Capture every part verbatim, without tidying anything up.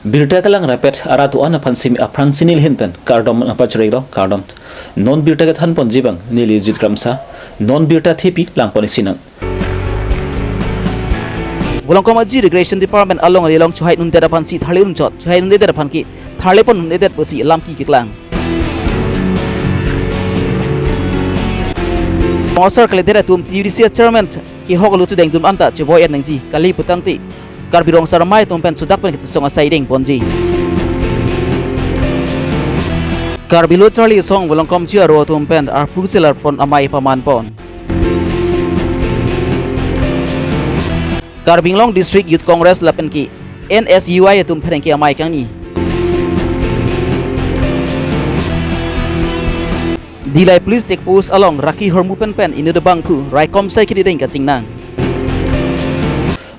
Birta kelang rapet arat do-an aphan simi aphrang si neli ahin pen kardom nangpachirilo, kardom. Non birta kethan ponji abang neli Jit Kramsa, non birta thepi lang pon-ik sinang. Volongkom Aji Irrigation Department along alilong chohai un-edet aphan si tharle unchot, chohai un-edet aphan ke tharle pon un-edet pusi lam keklang. Rong Asar kalidet atum T D C chairman kehok alu chedengdun anta chevoi-et nangji kali putangte Karbi Rong Asar Amei atum pen sodak pen kachesong asai deng ponji. Karbi Lo Charli Asong Volongkom Chiro atum pen arpu chelar pon amei paman pon. Karbi Anglong District Youth Congress lapen ke N S U I atum pherangke amei kangni. Dillai Police Check Post along rakhi hormu pen pen inut abangphu raikom sai kidideng kachingnang.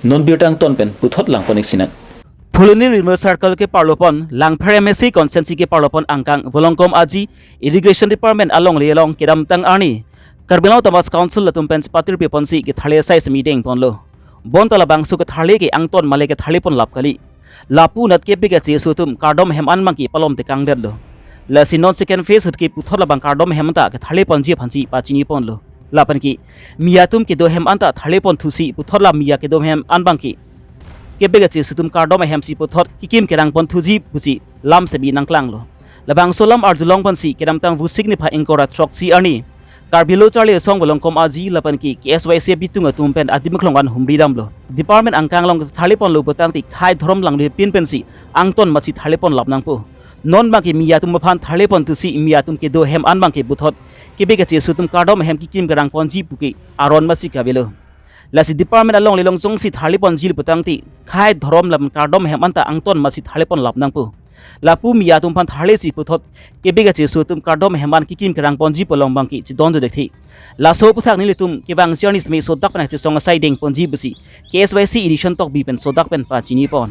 Non birta angton pen puthot lang pon-ik sinang. Phuloni Rimur Circle keparlo pon, Langpher M A C constituency keparlo pon angkang Volongkom Aji Irrigation Department along alilong kedamtang arni Karbi Anglong Autonomous Council atum pen chepatirpi ponsi ketharle asai simi deng ponlo. Bonta labangso ketharle ke angton male ketharle pon lap kali. Lapu nat kebe kachesu atum kardom ahem an abang ke palom tekang detlo. Lasi non second phase ahut ke puthot labang kardom ahem anta ketharle ponji aphan si pachini ponlo. Lapen ke Miya atum kedo ahem anta tharle pon thusi puthot la Miya kedo ahem an abang ke kebe kachesu atum kardom ahem si puthot kekim kerang pon thuji pusi lam semi nangklanglo. Labangso lam arjulong ponsi kedamtang Vosik niphai ingkoi ra throksi arni Karbi Lo Charli Asong Volongkom Aji lapen ke K S Y C abitung atum pen adim aklong an humri damlo. Department angkang along tharle ponlo putangte khei dhorom langle pin pensi angton masi tharle pon lap nangpo. Non abang ke Miya atum aphan tharle pon thusi Miya atum kedo ahem an abang ke puthot kebe kachesu atum kardom ahem kekim kerang ponji pu ke aron masi kavelo. Lasi department along alilong jongsi tharle ponji putangte khei dhorom lam kardom ahem anta angton masi tharle pon lap nangpo. Lapu Miya atum aphan tharle si puthot kebe kachesu atum kardom ahem an kekim kerang ponji pu along abang ke chedon dodek thi. Laso aphuthak nelitum kevang si arni simi sodak pen kachesong asai deng ponji pusi K S Y C Edition Tokbi pen sodak pen pachini pon.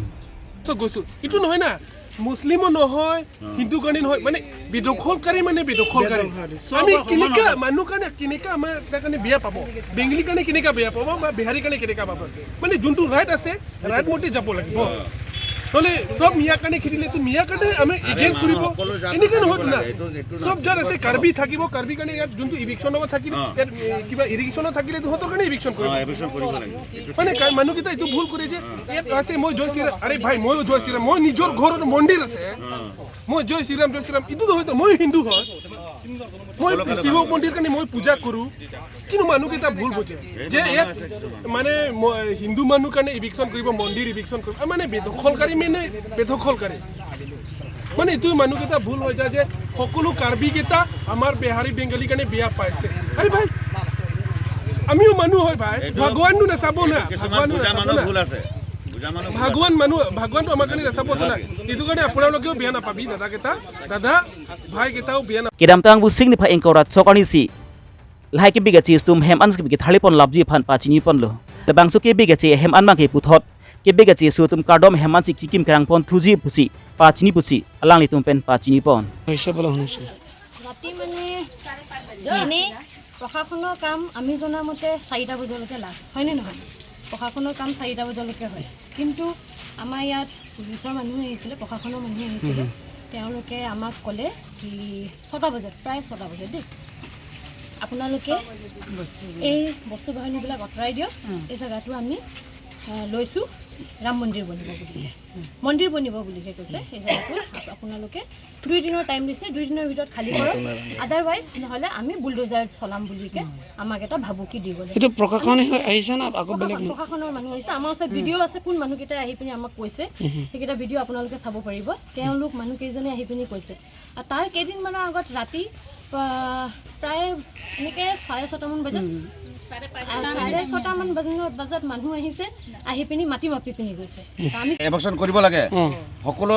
তো গৈছো, এইটো নহয় না, মুছলিমো নহয়, হিন্দু কাৰণে নহয়, মানে বেদখলকাৰী মানে বেদখলকাৰী। বেদখলকাৰী। আমি সব সমান কেনেকা হ'ব। মানুহ কাৰণে কেনেকা আমাৰ এটা কাৰণে বেয়া পাব, বেংগলী কাৰণে কেনেকা বেয়া পাব বা বিহাৰী কাৰণে কেনেকা পাব, মানে যোনটো ৰাইট আছে ৰাইট মতে যাব লাগিব। নহ'লে চব মিয়া কাৰণে খেদিলেতো মিয়া কাৰণে আমি আৰে এগেইনষ্ট মানুহ কৰিব, সকলো জাত এনেকে থাকিব নহয়তো না। লাগে, এইটো, এইটো চব জাত আছে, নহয়। কাৰ্বি থাকিব, কাৰ্বি কাৰণে ইয়াত যোনটো ইভিকশ্যন হ'ব থাকিলে, অ। ইয়াত এ, কিবা ইৰিগেশ্যনো থাকিলে সিহঁতৰ কাৰণে ইভিকশ্যন কৰিব। অ, ইভিকশ্যন কৰিব লাগে। এইটো মানে কা-, মানুহকেইটা এইটো ভুল কৰে যে ইয়াত আছে মই জয় শ্ৰীৰাম, আৰে ভাই ময়ো জয় শ্ৰীৰাম, মই নিজৰ ঘৰত মন্দিৰ আছে, অ। মই জয় শ্ৰীৰাম, জয় শ্ৰীৰাম, এইটো নহয় তো, মই হিন্দু হয়, মই শিৱ মন্দিৰ কাৰণে মই পূজা কৰোঁ, কিন্তু মানুহকেইটা ভুল বুজে যে ইয়াত মানে ম-, হিন্দু মানুহ কাৰণে ইভিকশ্যন কৰিব, মন্দিৰ ইভিকশ্যন কৰিব, মানে বেদখলকাৰী মানে বেদখলকাৰী। মানে এইটো মানুহকেইটা ভুল হৈ যায় যে সকলো কাৰ্বিকেইটা আমাৰ বিহাৰী বেংগলী কাৰণে বেয়া পাইছে। আৰে ভাই, আমিও মানুহ হয় ভাই, এইটো ভগৱানটো নাচাব না, এইটো কিছুমান ভগৱানটো বুজা নাচাব মানুহ না। ভুল আছে, বুজা মানুহ ভুল আছে। ভগৱান মানুহ, ভগৱানটো আমাৰ কাৰণে নাচাব না। এইটো কাৰণে আপোনালোকেও বেয়া নাপাবি দাদাকেইটা, দাদা ভাইকেইটাও বেয়া না- Kedamtang Vosik niphai ingkoi ra throk arni si lahai kebe kachesu atum ahem an si ketharle pon lapji aphan pachini ponlo. Labangso kebe kache ahem an abang ke puthot kebe kachesu atum kardom ahem an si kekim kerang pon thuji pusi pachini pusi alanglitum pen pachini pon. হৈছে বোলে শুনিছোঁ। ৰাতি মানে এনেই প্ৰশাসনৰ কাম আমি জনা মতে চাৰিটা বজালৈকে লাষ্ট, হয়নে নহয়? প্ৰশাসনৰ কাম চাৰিটা বজালৈকে হয়, কিন্তু আমাৰ ইয়াত পুলিচৰ মানুহ আহিছিলে, প্ৰশাসনৰ মানুহ আহিছিলে, হুম, হুম। তেওঁলোকে আমাক ক'লে কি ছটা বজাত, প্ৰায় ছটা বজাত দেই, আপোনালোকে এই বস্তু বাহিনীবিলাক আঁতৰাই দিয়ক, হুম। এই জেগাটো আমি, আহ, লৈছোঁ ৰাম মন্দিৰ বনিব বুলিকে, হুম। মন্দিৰ বনিব বুলিকে কৈছে। হুম। এই জেগাটো আপোনালোকে দুই দিনৰ টাইম দিছে, দুই দিনৰ ভিতৰত খালি কৰক, আদাৰৱাইজ নহ'লে আমি বুলডোজাৰ চলাম বুলিকে আমাক এটা ভাবুকি দি গ'লে। এইটো প্ৰশাসনে হৈ আহিছে না আকৌ বেলেগ প্ৰশাসন, মানুহ? প্ৰশাসনৰ মানুহ আহিছে, আমাৰ ওচৰত হুম। ভিডিঅ' আছে, কোন মানুহকেইটাই আহি পিনি আমাক কৈছে, হুম, হুম। সেইকেইটা ভিডিঅ' আপোনালোকে চাব পাৰিব। তেওঁলোক মানুহকেইজনে আহি পিনি কৈছে। আৰু তাৰ কেইদিনমানৰ আগত ৰাতি, আহ, প্ৰায় এনেকে চাৰে ছটামান বজাত, হুম। আহ, চাৰে ছটামান বজাত, বজাত মানুহ আহিছে, আহি পিনি মাটি মাপি পিনি গৈছে। আমি এভিকশ্যন কৰিব লাগে। অ। সকলো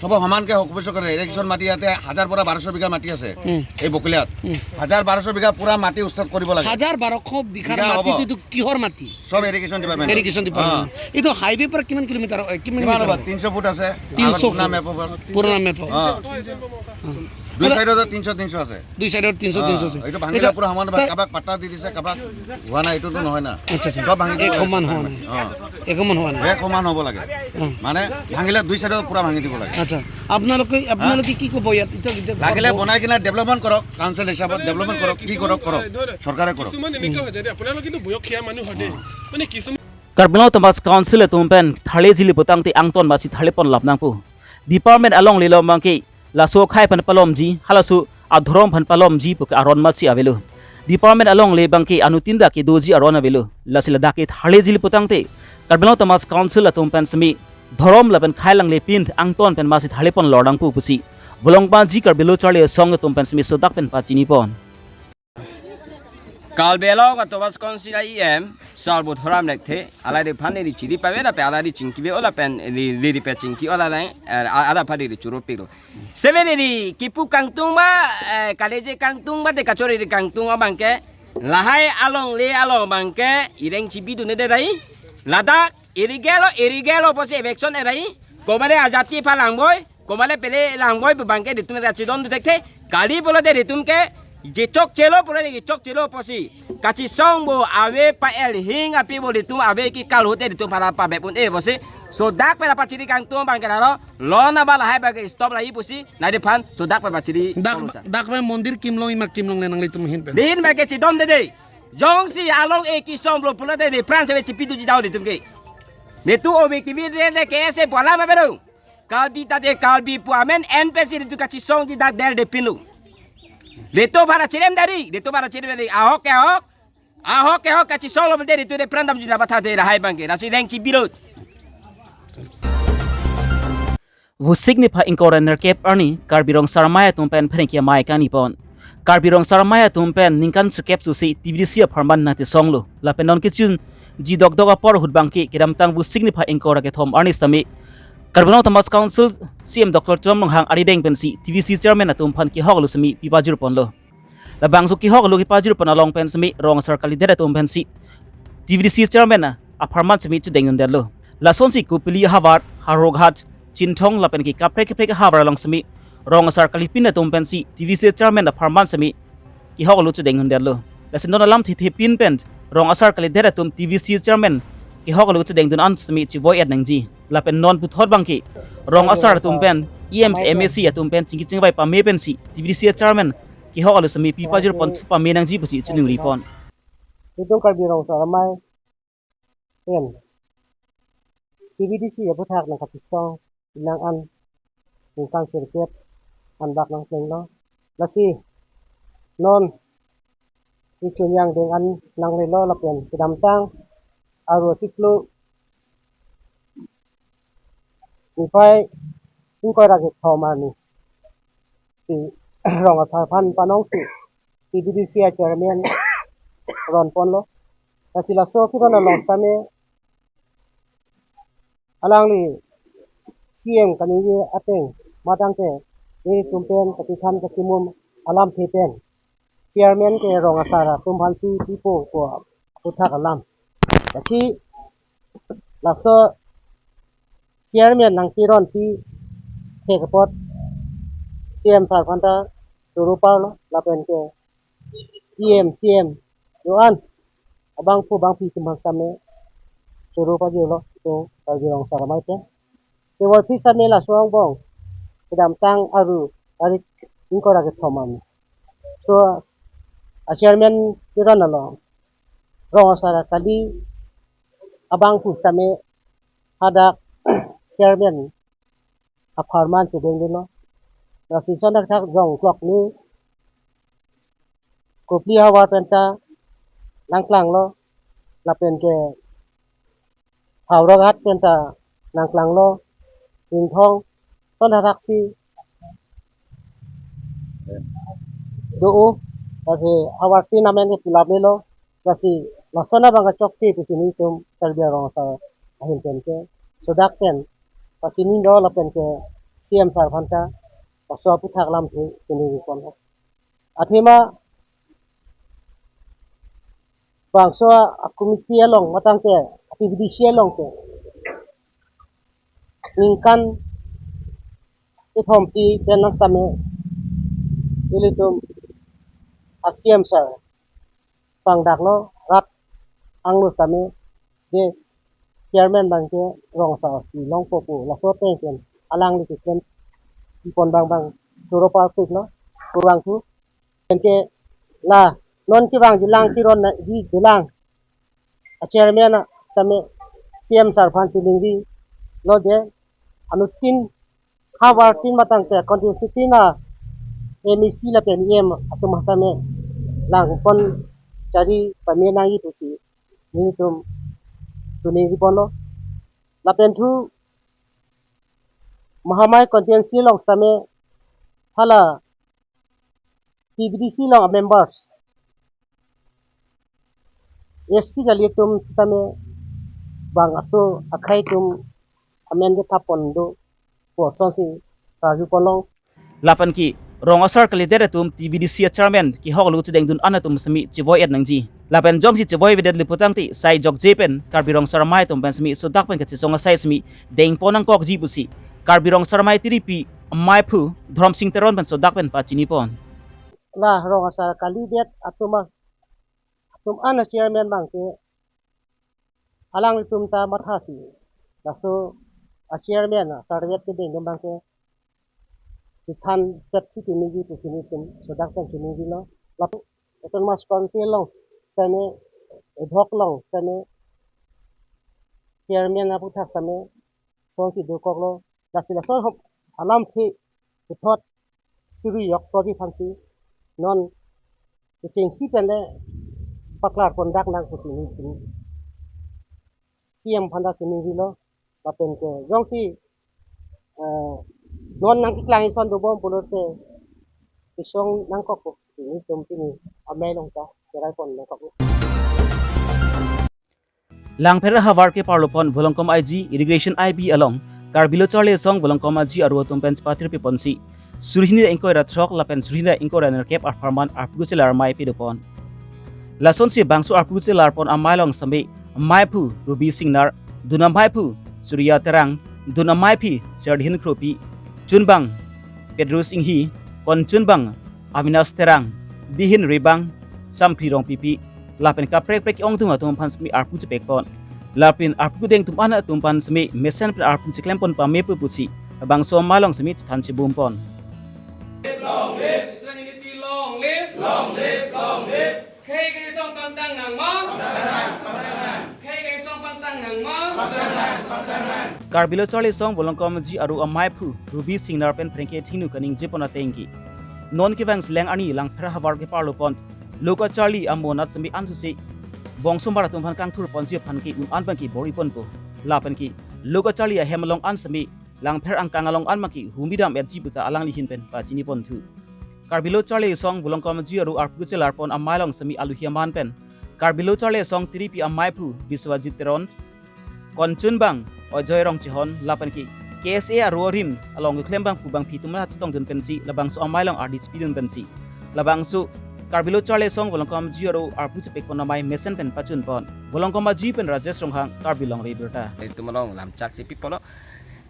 সব সমানকে হক বুলিছে। ইৰিগেশ্যন মাটি ইয়াতে হাজাৰ পৰা বাৰশ বিঘা মাটি আছে। উম। এই বকলিয়াত। উম। হাজাৰ বাৰশ বিঘা পুৰা মাটি উচ্ছেদ কৰিব লাগে। হাজাৰ বাৰশ বিঘাৰ বিঘা মাটি হ'ব। এইটো কিহৰ মাটি? সব ইৰিগেশ্যন ডিপাৰ্টমেণ্ট। Irrigation department. অ। এইটো হাইৱে পৰা কিমান কিলোমিটাৰ, এ, কিমান কিমান মিটাৰ হ'ব? হ'ব? তিনিশ ফুট আছে। তিনিশ। আগত পুৰণা মেপ হ'ব। পুৰণা মেপ হ'ব। অ। অ। দুই চাইডত তিনিশ, তিনিশ আছে। দুই চাইডত তিনিশ, অ, তিনিশ আছে। এইটো ভাঙিলে এতিয়া পুৰা সমান হ'ব। তা- কাৰোবাক পাট্টা দি দিছে, কাৰোবাক হোৱা নাই, এইটোতো নহয় না। আচ্ছা, আচ্ছা। সব ভাঙি দিব এক লাগে। সমান হোৱা নাই। অ। এক সমান হোৱা নাই। এক সমান হ'ব লাগে। অ। মানে ভাঙিলে দুই চাইডত পুৰা ভাঙি দিব লাগে। আচ্ছা, আপোনালোকে, আপোনালোকে কি ক'ব ইয়াত? এতিয়া, এতিয়া লাগিলে ঘৰ বনাই কিনে ডেভেলপমেণ্ট কৰক, কাউন্সিল হিচাপত ডেভেলপমেণ্ট কৰক, কি কৰক, কৰক। চৰকাৰে কৰক। কিছুমান এনেকুৱা হৈ যায় দেই, আপোনালোক কিন্তু বয়সীয়া মানুহ হয় দেই। অ। মানে কিছুমান Karbi Anglong Autonomous Council atum pen tharle jili putangte angton masi tharle pon lap nangpo. Department alongle lo abangke laso akhai pen palomji, halaso adhorom pen palomji puke aron masi avelo. Department alongle abangke anuttin dak kedoji aron avelo. Lasi ladak ke tharle jili putangte Karbi Anglong Autonomous Council atum pen semi dhorom lapen khei alangle pin angton pen masi tharle pon lor nangpo pusi Volongbaji Karbi Lo Charli Asong atum pen semi sodak pen pachini pon. Karbi Anglong Autonomous Council E M, Sir Buthuram Lekthe, alai de phani ri chiri pave lapen alai ri chingki ve ola pen ri, ri, ri pe chingki ola lai, eh, a-, alai phani ri churo piro. Seven ri kipu kangtung ma, eh, kaleje kangtung ma de kachori ri kangtung abangke, lahai alongle along abangke, ireng chibi dun-e de rai, ladak, irigelo, irigelo pusi eviction erai, komane ajati aphan langboi, komane pele langboi pu abangke itum kachidon du thekthe, kali pulote itum ke, jichok chelo pulote jichok chelo pusi. Kachesong bo ave pa el hing api bo itum ave ke kal hote itum phala pabep un-e pusi. Sodak pen pachiri kangtung abangke laro, lona ba lahai abangke stop lahi pusi, nai de phan, sodak pen pachiri Dak, pon sa. Dak pen mondir kimlong ima kimlong le nanglitum ahin pen. Din abangke chidon de de. Jongsi along e kesong lo pulote de Pran sebe chipi duji dau itum ke. Netum obi kibi de de ke ese pu alam aberong. Karbi ta de Karbi pu amen N P C itum kachesongji dak del de pinu. Itum bhara chirem dari, itum bhara chirem dari. Ahok ke ahok. Ahok ke ahok kachesong lo de itum de Pran damji la batha de lahai abangke. Lasi deng chibi lo. Vosik niphai ingkoi ra nerkep arni Karbi Rong Asar Amei atum pen pherangke amei kangni pon. Karbi Rong Asar Amei atum pen ningkan sirkep susi T V D C apharman nangchesonglo. Lapen non kechunji dokdok apor ahut abangke kedamtang Vosik niphai ingkoi ra kethom arni sitame Karbi Anglong Autonomous Council C E M Doctor Tuliram Ronghang arideng pensi T V C chairman atum aphan kehok alu semi pipajir ponlo. Labangso kehok alu kepajir pon along pen semi rong asar kalidet atum pensi T V D C chairman apharman semi chedengdundetlo. Lasonsi Kopili ahavar, Howraghat, Chinthong lapen ke kaprek kaprek ahavar along semi rong asar kalipin atum pensi T V C chairman apharman semi kehok alu chedengdundetlo. Lasi non alamthe thepin pen rong asar kalidet atum T V C chairman kehok alu chedengdun an semi chevoi-et nangji. Lapen non puthot abangke rong asar atum pen E M C, M A C atum pen chingki chingvai pame pensi T V C chairman kehok alu semi pipajir ponthu pame nangji pusi chiningri pon. Itum Karbi Rong Asar Amei pen T V D C aphuthak nangkachesong nang an ningkan sirkep anbak nangplenglo. Lasi non ichun yang deng an nanglelo lapen kedamtang Aru achiklo niphai ingkoi ra kethom arni si rong asar aphan panong si T V D C a chairman ron ponlo. Lasi laso keron along sitame alangli C E M kaningje ateng matang ke nelitum pen kachethan kachemum alamthe pen chairman ke rong asar atum aphansi pipo pu aphuthak alam. Lasi laso chairman nangpiron pi thek apot C E M sir aphanta choro parlo lapen ke E M, C E M do-an abangphu bangphi atum aphan sitame choro pajirlo itum Karbi Rong Asar Amei pen. Kevoi aphi sitame laso angbong kedamtang Aru tarik ingkoi ra kethom arni. So a chairman piron along rong asar kali abangphu sitame hadak chairman apharman chedengdunlo. Lasi son thakthak Jongklok ni Kopili ahavar penta nangklanglo lapen ke Howraghat penta nangklanglo, Chinthong, son thakthak si do-o, lasi ahavar tin amen ke pilap lelo, lasi lason abang kachokche pusi nelitum Karbi Rong Asar ahin pen ke sodak pen pachinilo lapen ke C M sir aphan ta laso aputhak lamthe chiningri pon. Athema bangso a committee along matang ke P V D C along ke ningkan kethom pi pen nang tame ilitum a C M sir pangdaklo, rat anglo tame de chairman abang ke rong asar si longpo pu laso ateng pen alangli keklem pon abang abang choro parpik lo kurang thu. Pen ke la non kevangji lang kiron nangji dolang a chairman a tame C M sir aphan chiningri lo je anuttin havar tin matang ke constituency tin a M A C lapen E M atum tame lang pon chari pame nangji pusi nelitum chiningri ponlo. Lapen thu Mahamai constituency along tame hala P V D C along a members S T kali atum tame bang aso akhei atum amen ke thap pon do pu asonsi karju pon long. Lapen ke rong asar kalidet atum P V D C a chairman kehok lo chedengdun an atum semi chevoi-et nangji. Lapen jongsi chevoi-vedet le putangte sai jokje pen Karbi Rong Asar Amei atum pen semi sodak pen kachesong asai semi deng pon nangkokji pusi Karbi Rong Asar Amei tiripi ameiphu Dhoromsing Teron pen sodak pen pachini pon. La rong asar kalidet atum a, atum an a chairman abang ke alanglitum ta mathasi laso a chairman a target kedengdun abang ke chethan petsi chiningri pusi nelitum sodak pen chiningri lo. Lapu autonomous council along seme, ad hoc along seme, chairman aputhak seme sonsi dokoklo. Lasi laso hop alamthe puthot chiri yok toji aphansi non kechengsi pen le paklar pondak nang pusi nelitum C M aphan ta chiningri lo. Lapen ke jongsi eh, non nangkeklang ison dobom pulote kesong nangkok pusi nelitum pini amei along ta cherai pon nangkok. Langpher ahavar keparlo pon Volongkom I G, Irrigation I B along Karbi Lo Charli Asong Volongkom Aji aru atum pen chepathirpi ponsi suri hini ra ingkoi ra throk lapen suri hini ra ingkoi ra nerkep apharman arpu chelar amei pado pon. Lasonsi bangso arpu chelar pon amei along seme ameiphu Ruby Singnar, dun ameiphu Surya Terang, dun ameiphi Serdihin Kropi, chunbang Pedro Singhi, konchunbang Avinash Terang, dihin rebang Samkri Rongpipi, lapen kaprek prek ongdung atum aphan semi arpu chepek pon. Lapen arpu kedengdun an atum aphan semi mesen pen arpu cheklem pon pame pu pusi labangso amei along semi chethan chebum pon. Long live Israel Unity, long live, long live, long live. Khei kangsong pangtang nang ma? Khei kangsong pangtang nang ma? Karbi Lo Charli Asong Volongkom Aji aru ameiphu Ruby Singnar pen pherangke thingnu kaningje pon ateng ke non kevang seleng arni Langpher ahavar keparlo pon lo kacharli amo anat semi ansose bongsomar atum aphan kangthur ponji aphan ke un an abang ke bor-i ponpo. Lapen ke lo kacharli ahem along an semi Langpher angkang along an abang ke humi dam-etji puta alangli ahin pen pachini ponthu. Karbi Lo Charli Asong Volongkom Aji aru arpu chelar pon amei along semi aluhi aman pen Karbi Lo Charli Asong tiripi ameiphu Biswajit Teron, konchunbang Ajoy Rongchehon lapen ke K S A aru arim along keklem abang pu abang phi atum ta chetongdun pensi labangso amei along ardi chepidun pensi labangso Karbi Lo Charli Asong Volongkom Aji aru arpu chepek pon amei mesen pen pachun pon. Volongkom Aji pen Rajesh Ronghang, Karbi Longri Abirta. Itum along lamchak chepi polo.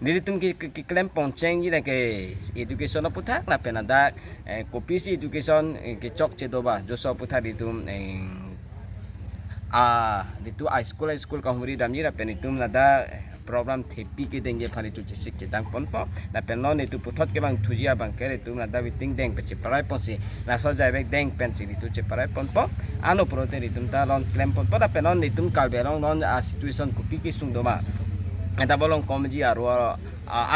Nelitum ke, ke, keklem pongcheng ji ke education aputhak lapen ladak, eh, kopisi education, eh, kechokche do ba, joso aputhak itum, eh, a, itum a school, a school kahumri damji lapen itum ladak, eh, program thepi kedengji aphan itum chesik chedang ponpo. Lapen non itum puthot kevang thuji abang ke itum ladak waiting deng pen cheparai ponsi, laso jai bek deng pensi itum cheparai ponpo. Ano pulote itum ta non klem ponpo lapen non itum Karbi along non a situation kopi kesung do ma. Eta Volongkom Aji aru a,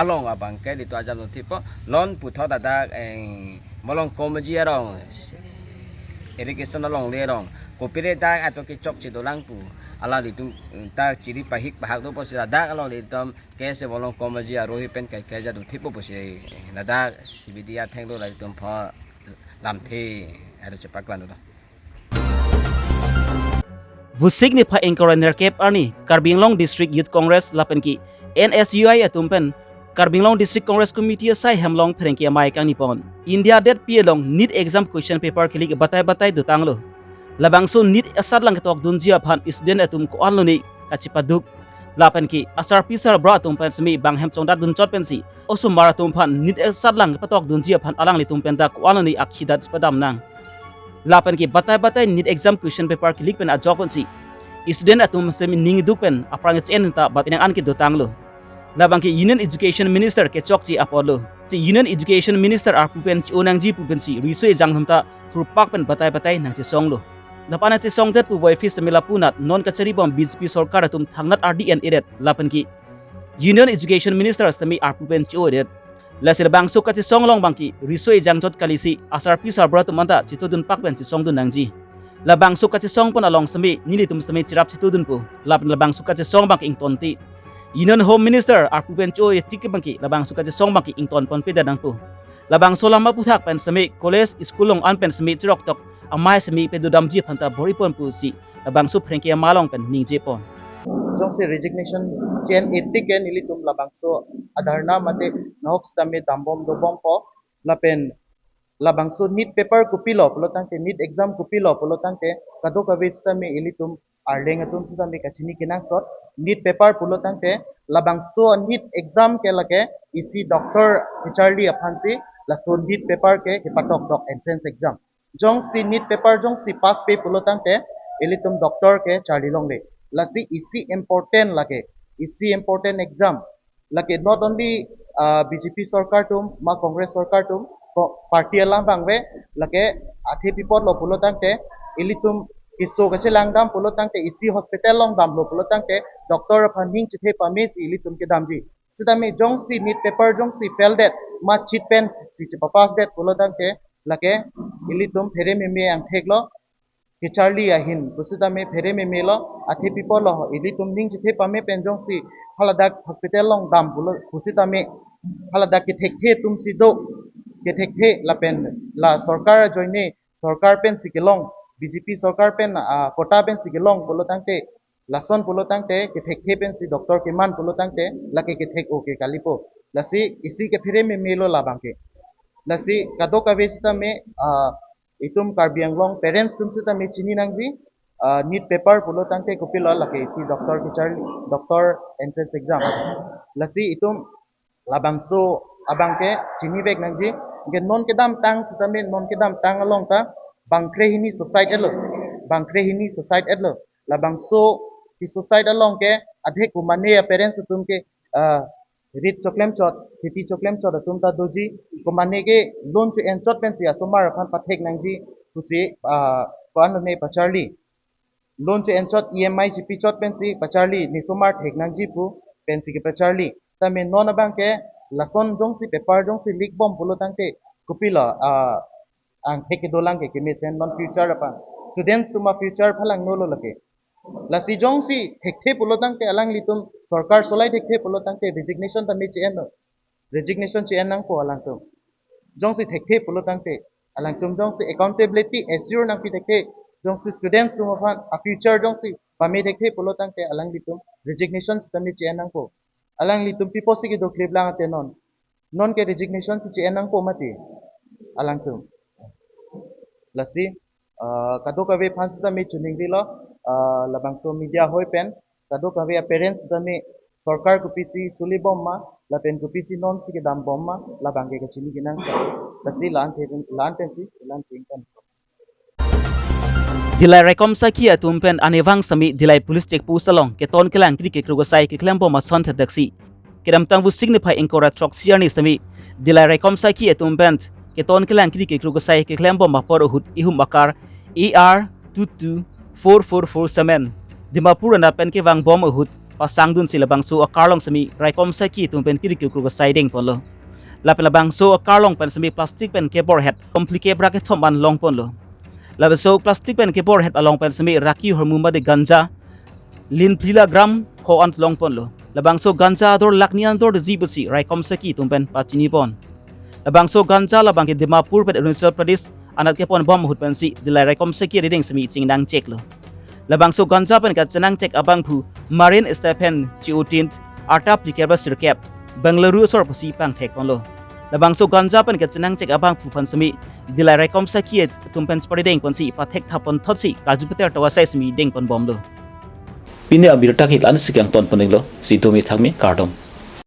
along abang ke itum ajam lo thepo. Non puthot ladak, eh, Volongkom Aji arong, irrigation alongle arong, kopire dak ato kechokche dolang pu alanglitum ta chiri pahik pahak do pusi ladak along itum K S A Volongkom Aji aru ahin pen kai kai jadu thepo pusi ladak C B D athenglo la itum pho lamthe aru chepaklang do. Vosik niphai ingkoi ra nerkep arni Karbi Anglong District Youth Congress lapen ke N S U I atum pen Karbi Anglong District Congress Committee asai hem along pherangke amei kangni pon. India det pi along NEET exam question paper ke-leak batai batai dotanglo. Labangso NEET asatlang ketok dunji aphan student atum ko-an lone kachipaduk. Lapen ke asarpi sarbura atum pen semi bang hem chongdat dunchot pensi osomar atum aphan NEET asatlang kepatok dunji aphan alanglitum pen ta ko-an lone akhidat padam nang. Lapen ke batai batai NEET exam question paper ke-leak pen ajok pensi student atum semi ning iduk pen aphrang che-en ta bat penang an kedotanglo. Labang ke Union Education Minister kechokche apotlo. Si Union Education Minister arpu pen cho nangji pu pensi riso ejang atum ta thurpak pen batai batai nangchesonglo. Lapen nangchesongdet pu voiphis semi lapu anat non kachari bom B J P sorkar atum thangnat ardi en-edet lapen ke Union Education Minister semi arpu pen cho-edet. Lasi labangso kachesong along abang ke riso ejang chot kalisi asarpi sarbura atum anta chitudunpak pen chesongdun nangji. Labangso kachesong pon along semi nelitum semi cherap chitudunpo. Lapen labangso kachesong abang ke ingtonte. Union Home Minister arpu pen cho-e tik abang ke labangso kachesong abang ke ington ponpedet nangpo. Labangso alam aphuthak pen semi college school along an pen semi cheroktok amei semi pedodamji aphan ta bor-i ponpo si labangso pherangke amei along pen ningje pon. Jongsi resignation che-en-e tik ke nelitum labangso adharna mate nahok sitame dambom dobompo lapen labangso NEET paper kopilo pulo tangte, NEET exam kopilo pulo tangte, kadokave sitame ilitum arleng atum sitame kachini kenangsot. NEET paper pulo tangte labangso NEET exam ke lake isi doctor kecharli aphansi laso NEET paper ke kepatoktok entrance exam. Jongsi NEET paper jongsi pass-pe pulo tangte ilitum doctor kecharli longle. Lasi isi important lake, isi important exam. Lake not only, ah, B J P sorkar atum, ma Congress sorkar atum, ko-, party alam abang ave, lake athe pi apotlo pulo tangte, ilitum keso kachelang dam pulo tangte, isi hospital along damlo pulo tangte, doctor aphan ning chethe pamesi ilitum kedamji. Sitame jongsi NEET paper jongsi fail-det, ma cheat pensi chepapass-det pulo tangte, lake ilitum phere meme angtheklo, kecharli ahin pusitame phere memelo, athe pi apotlo, ilitum ning chethe pame pen jongsi haladak hospital along dam pulo pusitame haladak kethekthe atumsi do, kethekthe lapen la sorkar ajoine, sorkar pensi kelong, B J P sorkar pen, ah, quota pensi kelong pulo tangte, lason pulo tangte kethekthe pensi doctor keman pulo tangte lake kethek-o ke kalipo. Lasi isi kephere memelo labang ke. Lasi kadokave sitame, ah, itum Karbi Anglong parents atum sitame chini nangji, ah, NEET paper pulo tangte kopilo lake isi doctor kecharli, doctor entrance exam. Lasi itum labangso abang ke chinivek nangji. Ke non kedamtang sitame, non kedamtang along ta bangkre hini suicide-etlo, bangkre hini suicide-etlo. Labangso ke-suicide along ke adhe komane a-parents atum ke, ah, rit choklem chot, kheti choklem chot atum ta doji, komane ke loan cho-en chot pensi asomar aphan pathek nangji pusi, ah, ko-an lone pacharli. Loan cho-en chot, E M I chipi chot pensi pacharli, nesomar thek nangji pu pensi kepacharli. Tame non abang ke lason jongsi paper jongsi leak bom pulo tangte kopilo, ah, angthek kedolang ke kemesen non future aphan. Students atum a-future phalangnolo lake. Lasi jongsi thekthe pulo tangte alanglitum sorkar solai thekthe pulo tangte resignation tame che-enlo. Resignation che-en nangpo alangtum. Jongsi thekthe pulo tangte, alangtum jongsi accountability assure nangpi thekthe, jongsi students atum aphan a-future jongsi pame thekthe pulo tangte alanglitum resignation sitame che-en nangpo. Alanglitum pi apotsi kedo klip lang ate non. Non ke resignation si che-en nangpo mati alangtum. Lasi, ah, kadokave aphan sitame choningrilo, ah, labangso media ahoi pen, kadokave a-parents sitame sorkar kopisi suli bom ma, lapen kopisi nonsi kedam bom ma, labang ke kachini kenangsot. Lasi la-an the-, la-an pensi, la-an thengkan. Dillai raikom sakhi atum pen anevang sitame Dillai police check post along keton kelang kiri kekruk asai keklem bom ason thedaksi. Kedamtang Vosik niphai ingkoi ra throksi arni sitame Dillai raikom sakhi atum pen keton kelang kiri kekruk asai keklem bom apor ahut ihum a-car A R two two four four four seven Dimapur anat pen kevang bom ahut pasangdunsi labangso a-car along sitame raikom sakhi atum pen kiri kekruk asai dengponlo. Lapen labangso a-car along pen sitame plastic pen keborhet komplike bra kethom an longponlo. Labangso plastic pen keborhet along pen sitame raki hormu mate ganja lin phli la gram pho an longponlo. Labangso ganja ador lakh ni an dor doji pusi raikom sakhi atum pen pachinipon. Labangso ganja labang ke Dimapur pen Arunachal Pradesh anat kepon bom ahut pensi Dillai raikom sakhi arideng sitame chingnang cheklo. Labangso ganja pen kachenang chek abangphu Marin Stephen Chiutin arta phlikep ra sirkep. Bengaluru asor pusi pangthek ponlo. Labangso ganja pen kachenangchek abangphu aphan semi Dillai raikom sakhi atum pen sipari deng ponsi pathek thap pon thotsi Karjupeter towa sai semi deng pon bomlo. Pini abirta ke la-ansi kangton pon dinglo, si domi thangmi, kardom.